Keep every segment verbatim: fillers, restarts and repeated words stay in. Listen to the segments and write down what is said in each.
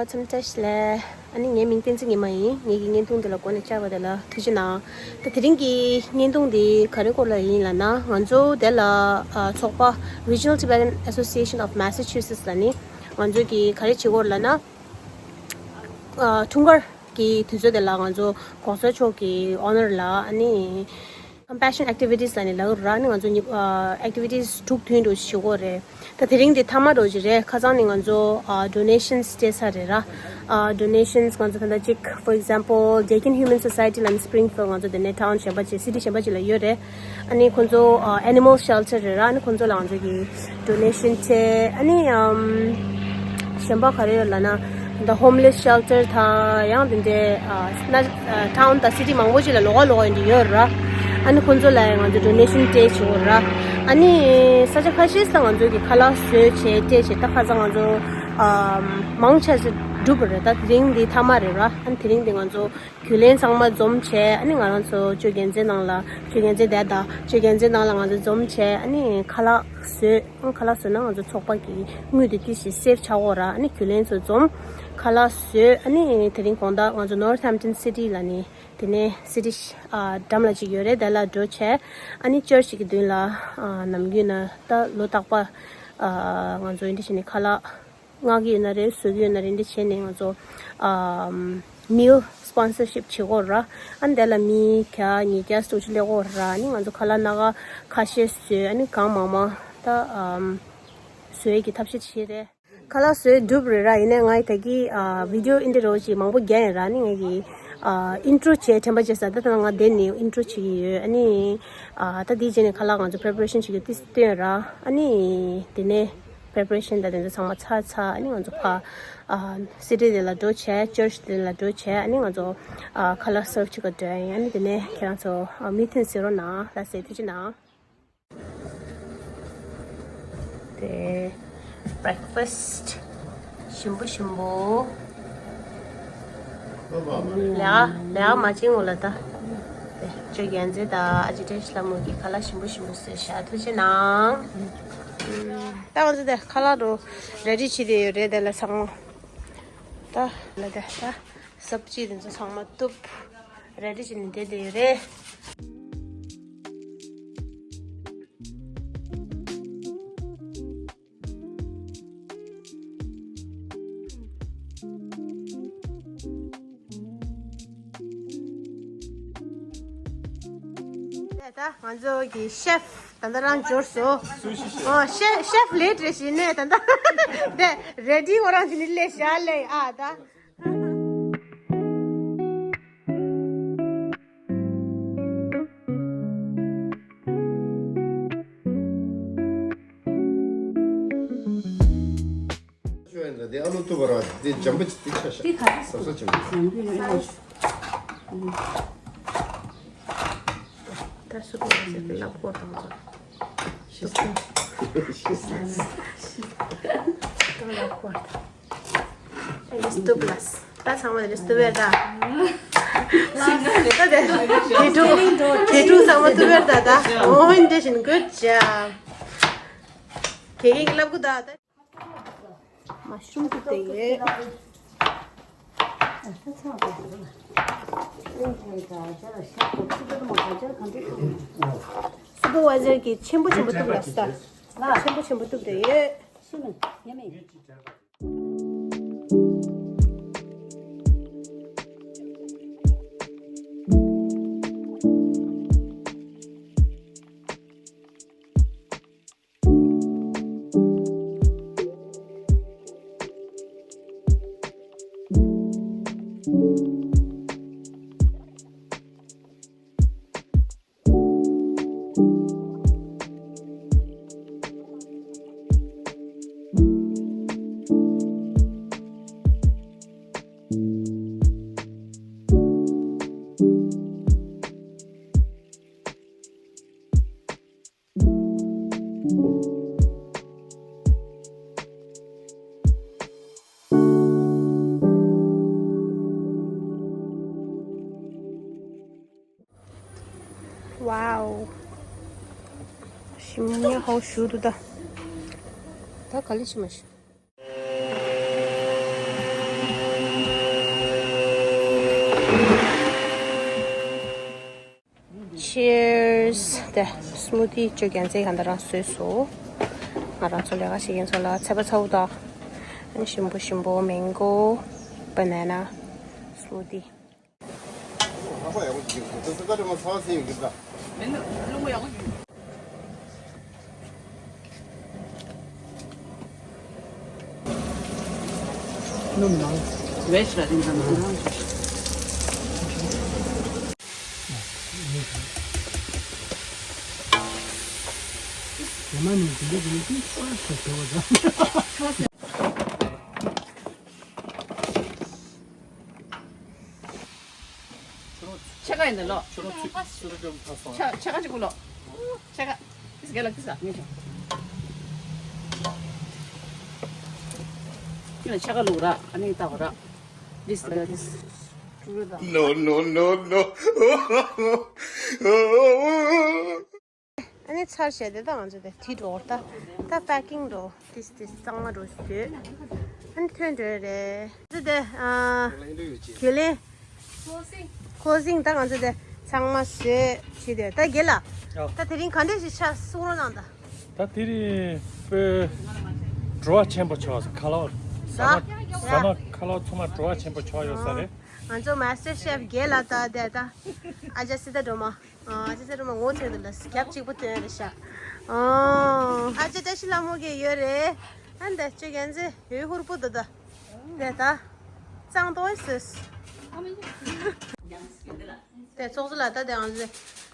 འཚམས་འདྲི་ཞུ་ལེ། ཨ་ནི་ངའི་མིང་བསྟན་འཛིན་ཉི་མ་ཡིན། ངེད་ཀྱི་བརྙན་ཐུང་འདི་ལ་གོ་གནས་བཅར་བ་དེ་ལ་ཐུགས་རྗེ་གནང་། ད་དེ་རིང་གི་བརྙན་ཐུང་འདི་ག་རེ་སྐོར་ལ་ཡིན་ལབ་ན། ང་ཚོ་དེ་ལ་ཨ་ཚོགས་པ་Regional Tibetan Association of Massachusetts ལ་ནི་ང་ཚོ་གི་ག་རེ་བྱེད་ཀྱི་ཡོད་ལབ་ན། ཨ་འཁྲུངས་སྐར་གྱི་དུས་ཚོད་དེ་ལ་ང་ཚོ་གོང་ས་མཆོག་གི་ཨོ་ནར་ལ་ཨ་ནི་Compassion Activities ལབ་ནས་ལབ་ཀྱི་རེད། ཨ་ནི་ང་ཚོ་ནི་ཨ་Activities དྲུག་བདུན་འདྲ་བོ་ཞིག་བྱེད་ཀྱི་ཡོད་རེད། ད་དེ་རིང་འདི་མཐའ་མ་འདྲ་བོ་ཅིག་རེད། ཁ་སང་ནི་ང་ཚོ་ཨ་Donations སྤྲད་ཚར་རེད་ར། ཨ་Donations ང་ཚོ་ད་ལྟ་ཅིག for example Deakin Humane Society ལབ་ནི་Springfield ང་ཚོ་དེ་ནས་town གཞན་པ་ཅིག་city གཞན་པ་ཅིག་ལ་ཡོད་རེད། ཨ་ནི་ཁོང་ཚོ་ཨ་animal shelter རེད་ར། ཨ་ནི་ཁོང་ཚོ་ལ་ང་ཚོ་གི་Donation བྱས། ཨ་ནི་ཨམ་གཞན་པ་ག་རེ་ཡོད་ལབ་ན། The homeless shelter དང་ཡང་དེ་འདྲའི་ཨ་ན་ཨ་town དང་city མང་པོ་ཅིག་ལ་ལོགས་ཀ་ལོགས་ཀ་ཡིན་དུ་ཡོད་ར། ཨ་ནི་ཁོང་ཚོ་ལ་ཡང་ང་ཚོ་Donation སྤྲད་བྱེད་དགོས་ར། ཨ་ནི་ས་ཆ་ཁ་ཤས་ལ་ང་ཚོ་གི་ཁ་ལག་བཟོས་བྱས་སྤྲད་བྱས། ད་ཁ་སང་ང་ཚོ་ཨམ་མང་ཆེ་ས་གྲུབ་པ་རེད། ད་དེ་རིང་འདི་མཐའ་མ་རེད་ར། ཨ་ནི་དེ་རིང་འདི་ང་ཚོ་རྒྱུན་ལས་ཚང་མ་འཛོམས་བྱས། ཨ་ནི་ང་རང་ཚོ་ཅོ་རྒྱལ་མཚན་ནང་ལ་ཅོ་རྒྱལ་མཚན་བསྡད་ད་ཅོ་རྒྱལ་མཚན་ནང་ལ་ང་ཚོ་འཛོམས་བྱས། ཨ་ནི་ཁ་ལག་བཟོས། ཨ་ཁ་ལག་བཟོས་ན་ང་ཚོ་ཚོགས་པ་གི་དངུལ་དེ་ཏི་ཞིག་save ཆགས་ཀྱི་ཡོད་ར། ཨ་ནི་རྒྱུན་ལས་ཚོ་འཛོམས་ཁ་ལག་བཟོས། ཨ་ནི་དེ་རིང་དགོང་དག་ང་ཚོ་Northampton city ལ་ནི་དེ་ནས་city ཨ་འགྲམ་ལ་ཅིག་ཡོད་རེད། དེ་ལ་འགྲོ་བྱས། ཨ་ནི་church གི་མདུན་ལ་ཨ་ནམ་རྒྱུན་ན་ད་ལོ་རྟག་པ་ཨ་ང་ཚོ་འདི་བྱས་ནས་ཁ་ལག་མངག་གི་ཡོད་ན་རེད། བཟོ་གི་ཡོད་ན་རེད། འདི་བྱས་ནས་ང་ཚོ་ཨམ་meal sponsorship བྱེད་ཀྱི་ཡོད་ར། ཨ་ནི་དེ་ལ་མི་བརྒྱ་ཉིས་བརྒྱ་སོགས་ཅིག་སླེབས་ཀྱི་ཡོད་ར། ཨ་ནི་ང་ཚོ་ཁ་ལག་སྣ་ཁ་ཁ་ཤས་བཟོས། ཨ་ནི་གང་མང་མང་ད་ཨམ་བཟོ་ཡས་ཀྱི་ཐབས་ཤེས་བྱས་རེད། ཁ་ལག་བཟོས་གྲུབ་རེད་ར། ཡིན་ནའི་ང་ད་གི་ཨ་video འདི་འདྲ་བོ་ཅིག་མང་པོ་རྒྱག་ཡིན་ར། ཨ་ནི་ངས་ཀྱི་ཨ་intro བྱས་དྲན་པ་བརྗེད་ས། ད་ལྟ་ང་འདི་ནས་intro བྱེད་ཀྱི་ཡོད། ཨ་ནི་ཨ་ད་འདི་རྗེས་ནས་ཁ་ལག་ང་ཚོ་preparation བྱེད་རྒྱུ་ཏིས་སྟོན་ར། ཨ་ནི་དེ་ནས་preparation དང་དེ་ཚོ་ཚང་མ་ཚར་ཚར། ཨ་ནི་ང་ཚོ་ཕ་ཨ་city དེ་ལ་འགྲོ་བྱས། church དེ་ལ་འགྲོ་བྱས། ཨ་ནི་ང་ཚོ་ཨ་ཁ་ལག་serve བྱེད་ག་འགྲོ་ཡ་ཡིན། ཨ་ནི་དེ་ནས་ཁྱེད་རང་ཚོ་ཨ་མུ་མཐུད་གཟིགས་རོགས་གནང་། ལགས་སེ། ཐུགས་རྗེ་གནང་། དེ་breakfast ཞིམ་པོ་ཞིམ་པོ། ལས་ལས་མ་བྱེད་ངོ་ལ་ད། དེ་ཅོ་རྒྱལ་མཚན་དང་ཨ་ཅེ་བཀྲ་ཤིས་ལྷ་མོ་གི་ཁ་ལག་ཞིམ་པོ་ཞིམ་པོ་བཟོས་ཤག་ཐུགས་རྗེ་གནང་། ད་ང་ཚོ་དེ་ཁ་ལག་རུ་ready བྱེད་དེ་ཡོད་རེད། དེ་ལ་ཚང་མ་ད་ལ་དེ་ད་སབ་ཇི་དེ་ཚོ་ཚང་མ་གཏུབ་ready བྱེད་ནས་བསྡད་དེ་ཡོད་རེད། ད་ང་ཚོ་གི་chef ད་ལྟ་རང་འབྱོར་སོང་། ཨོ་chef chef ལས་བྲེལ་ཞིག་ནས་ད་ལྟ་དེ་ready ཁོ་རང་ཅི་ནི་ལས་བྱ་ལས་ཨ་ད། ཞུ་ཡིན་ད། དེ་ཨ་ལོ་ཏུ་བ་ར་དེ་འཇམ་པོ་ཅིག་དེ་ཆ་ཤ། དེ་ག་རེ་ཟབ་ཟབ་ཅིག་མ། འཇམ་པོ་ཡོད་ཨ་ལོ། ད་སུ་པོ་ཟེར་གི་ལབ་གོ་དང་ཚོ། ཤི་ས། ཤི་ས། ད་ལབ་གོ་དང་། ཨེ་ལིས་ཏུ་པ་ལས། ད་ཚང་མ་ལིས་ཏུ་བེར་ད། ད་དེ་དེ་ཀྲུག་དེ་ཀྲུག་ཚང་མ་ཏུ་བེར་ད་ད། འོ་འདི་བཞིན་good job། ཁྱེད་ཀྱིས་ལབ་གོ་ད་ད། མ་ཤུམ་ཏུ་དེ་ཡོད། སུ་པར་ཝའི་ཛར་གྱིས་ཆེན་པོ་ཆེན་པོ་གཏུབ་ལ་ས། ཆེན་པོ་ཆེན་པོ་གཏུབ་དེ་ཡོད། Wow. ཞིམ་ཉེ་ཧོ་ཞུ་དུ་ད། ད་ག་ལེ་ཞིམ་མ་ཞིམ། སྨུ་ཏི་ཅོ་རྒྱན་ཚེ་ག་འདྲ་རང་བཟོས་སོ། ང་རང་ཚོ་ལས་ཀ་བྱེད་མཁན་ཚོ་ལ་ཚལ་པ་ཚ་བོ་དང་། ཨ་ནི་ཞིམ་པོ་ཞིམ་པོ་མེང་གོ། བ་ན་ན། སྨུ་ཏི། ཕྱེད་ཀ་ཡིན་ད་ལོ། ཕྱེད་ཀ་ཅིག་གུ་ལོ། ཕྱེད་ཀ་ཕྱེད་ཀ་ཅིག་གུ་ལོ། ཏིས་རྒྱལ་ལ་ཏིས་ཨ། ཁྱོད་ཕྱེད་ཀ་ལུག་ར་ཨ་ནི་ཏག་ར། ཏིས་རྒྱལ་ཏིས། No, no, no, no. ཨ་ནི་ཚར་བྱས་དེ་ད་ང་ཚོ་དེ་དེ་འགྲོ་ད། ད་པེ་ཀིང་འགྲོ་ཏིས་ཏིས་གཙང་མ་འགྲོ་ཞུས། ཨ་ནི་ཐོན་འགྲོ་རེད། ང་ཚོ་དེ་ཨ། གྱོད་ལེན། ཁོ་སིང་ད་ང་ཚོ་དེ་ཚང་མ་བཟོས་བྱས་དེ་ད་རྒྱལ་ལ། ད་དེ་རིང་ག་འདྲས་ཞིག་ཆགས་སོང་རོགས་གནང་ད། ད་དེ་རིང་དཔེ་བྲོ་བ་ཆེན་པོ་ཆགས་སོང་ཁ་ལག་ཟ་མ་ཟ་མ་ཁ་ལག་ཚང་མ་བྲོ་བ་ཆེན་པོ་ཆགས་ཡོད་ས་རེད། ང་ཚོ་མ་སི་ཊར་ཤེཕ་རྒྱལ་ལ་ད་དེ་ད་ཨ་ཅག་སི་ཏ་སྒྲོལ་མ། ཨ་ཅེ་ཚེ་རིང་མ་ངོ་ཚེ་འདི་ལ་རྒྱབ་གཅིག་པུ་སྟོན་རེ་ཤག་ཨོ། ཨ་ཅེ་བཀྲ་ཤིས་ལྷ་མོ་གི་ཡོད་རེད། ཨ་འདི་ཅོ་རྒྱན་ཚེ་ཡོད་ཧུར་པོ་འདུག་ད། འདི་ད། གཙང་ཏོག་སིས། དེ་ཚོགས་གཙོ་ལ་ད་དེ་ཨང་ཚེ།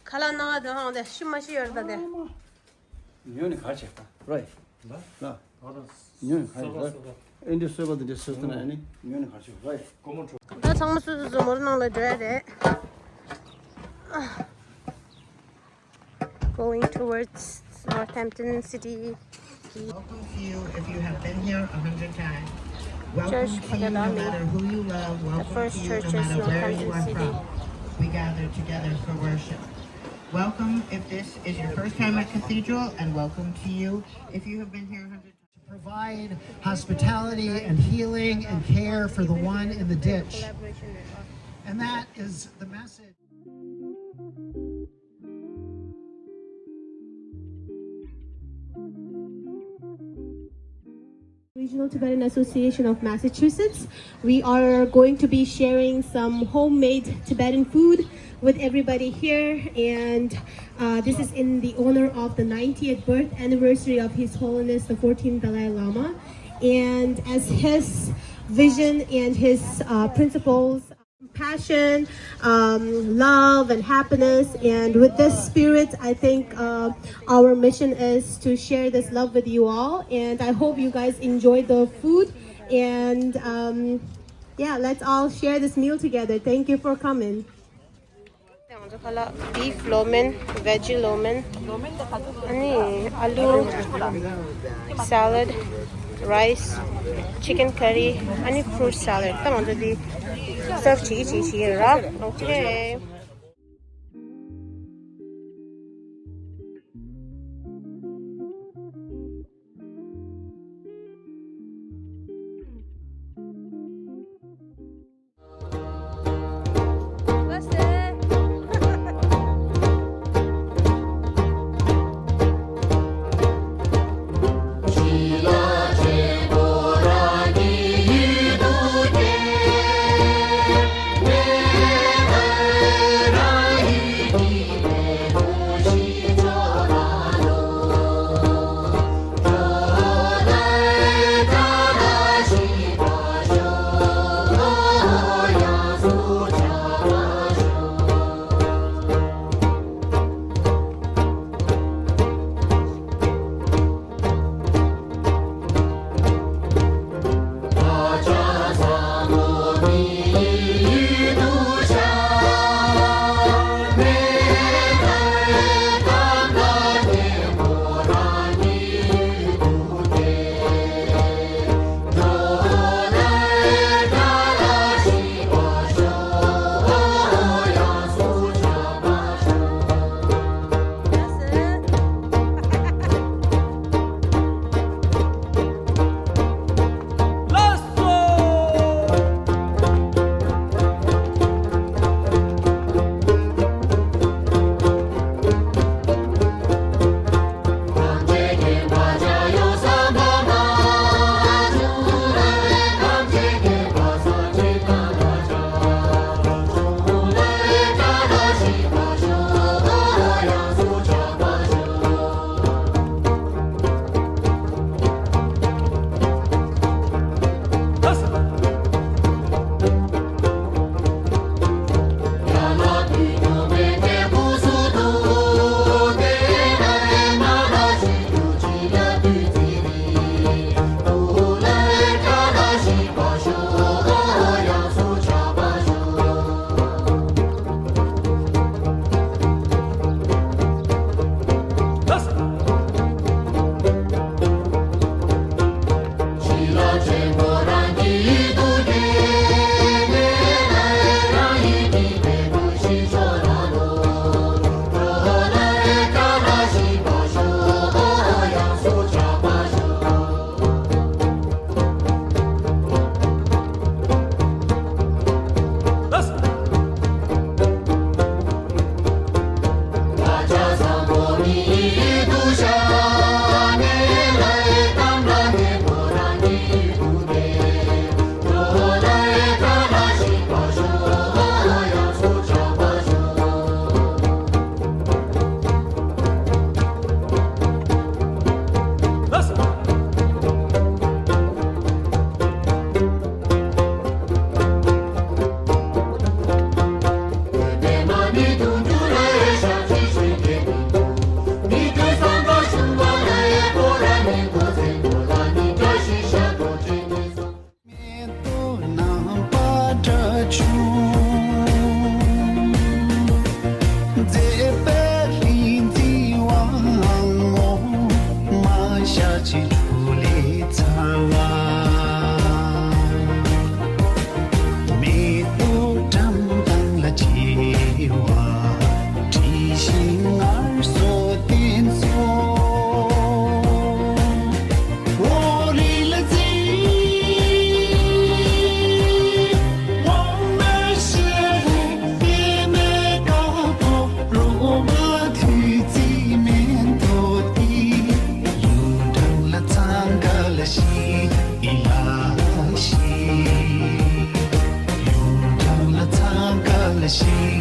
ཁ་ལག་སྣང་བ་དེ་ཧང་དེ་ཤི་མ་ཤི་ཡོད་རེད་ད་དེ། ཉོས་ནས་ག་རེ་བྱས་པ་རོ་ཡི། ལ། ལ། ཉོས་ནས་ག་རེ་བྱས་པ། ཨེ་འདི་སོས་པ་འདི་འདྲ་སོས་ཐུབ་ན་ཨ་ནི་ཉོས་ནས་ག་རེ་བྱས་པ་རོ་ཡི། ད་ཚང་མ་སོ་སོ་སོ་མོར་ནང་ལ་འགྲོ་ཡ་རེད། Going towards Northampton City. Welcome to you if you have been here a hundred times. Welcome to you no matter who you love. Welcome to you no matter where you are from. We gather together for worship. Welcome if this is your first time at Cathedral, and welcome to you if you have been here a hundred times. To provide hospitality and healing and care for the one in the ditch. And that is the message. Regional Tibetan Association of Massachusetts. We are going to be sharing some homemade Tibetan food with everybody here, and uh, this is in the honor of the ninetieth birth anniversary of His Holiness the fourteenth Dalai Lama, and as his vision and his uh, principles. Compassion, um, love, and happiness. And with this spirit, I think uh, our mission is to share this love with you all. And I hope you guys enjoy the food. And um, yeah, let's all share this meal together. Thank you for coming. ང་ཚོ་ཁ་ལག་བིཕ་ལོ་མན། བེ་ཇི་ལོ་མན། ཨ་ནི་ཨ་ལུ། སེ་ལཌ། རའི་སི། ཅི་ཀན་ཀ་རི། ཨ་ནི་ཕུ་རུཊ་སེ་ལཌ། ད་ང་ཚོ་འདི་སརབ་བྱེད་ཀྱི་བྱེད་ཀྱི་ཡིན་ར། ཨོ་ཁེ། དེ་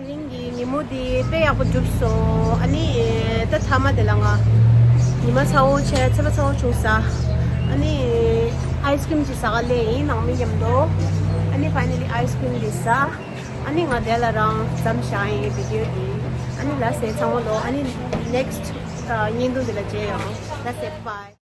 རིང་གི་ཉིན་མོ་འདི་དཔེ་ཡག་པོ་གྲུབ་སོང་། ཨ་ནི་ད་མཐའ་མ་དེ་ལ་ང་ཉི་མ་ཚ་བོ་བྱས། ཚ་བ་ཚ་བོ་བྱུང་ས། ཨ་ནི་ཨའི་སི་ཀྲིམ་ཅིག་ཟ་ག་སླེབས་ཡིན། ནང་མི་མཉམ་དུ། ཨ་ནི་ཕའི་ནལ་ལི་ཨའི་སི་ཀྲིམ་འདི་ཟ། ཨ་ནི་ང་དེ་ལ་རང་མཚམས་བཞག་ཡིན་བི་ཌི་ཡོ་འདི། ཨ་ནི་ལགས་སེ་ཚང་མ་ལོ། ཨ་ནི་ནེག་སི་ཊི་བརྙན་ཐུང་འདི་ལ་མཇལ་ཡོང་། ལགས་སེ་བྷའི།